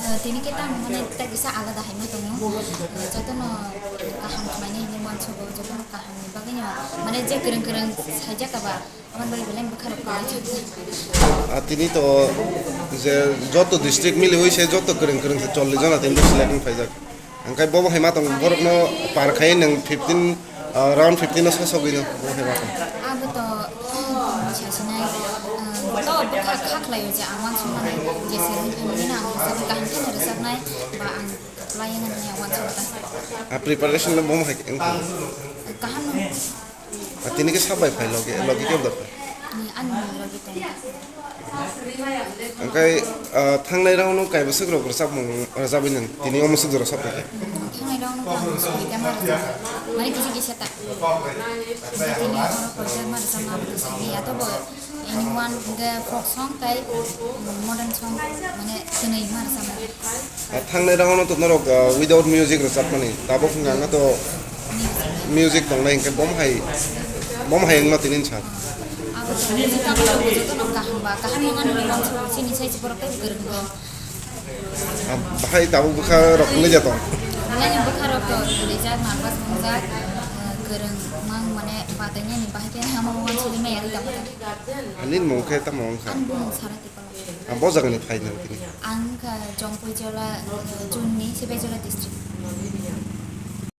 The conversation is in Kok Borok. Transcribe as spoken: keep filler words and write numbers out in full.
Tini khe tamo mane tak isa alada hai ma tongo. Jotono kaham khlainai hinwi uansugo, jotono kahamni bagwino mane je kwrwng kwrwng saijak aba, aboni bagwi belai bwkha rok kwrwi thangkha. Ah, tini to je joto district miliwi se joto kwrwng kwrwng se chollish jona tini select wng phaijak. Hwnkhe bobo hai ma tong borokno par khai nwng fifteen, ah, round fifteen o sosogwi no bobo hai ma tong. Abo to, ah, sasinai, ah, to bwkha kha khlaio je ang uansukmani je select wngmani no ang kaham khe no rwchapnai ba ang Layangan ni awan sota. Ah, preparation no bomo hai wngkha. Kaham no. Ah, tini ke sabai phai logi, logi ke dok. Ni an ni logi tong. Angkai, ah, thangnai round no kai bwswk rok rwchapmung rwchapwi nang. Tini omo swk jora sap khe. Thangnai round no ang soi kama rwchap. Mari kisi kisa ta. Tini oro koi ma rwchapma bwswk ya to bo. Anyone hwnkhe folk song tei modern song mane twnwi ma rwchapnai. Ah, thangnai round no to norok, ah, without music rwchapmani. Tabuk hwnkhe ang to music tongnai hwnkhe bom hai, bom hai wngno tini sa. Abo to music abo to jotono kaham ba, kaham wngmani uansuk chini sai borok tei kwrwng bo. Ah, bahai tabuk bwkha rok wngwi ja tong. Belai no bwkha rok to rijak, nervous wngjak, ah, kwrwng mang mane batwi nani bahai khe hama uansugwi maya ri tongkha. Ani mung khe tamo wngkha? Ang bumung Sarati Palwani. Ah, bo jagani phai nang tini? Ang kha Jompuijola, eh, June ni Sipaijala district.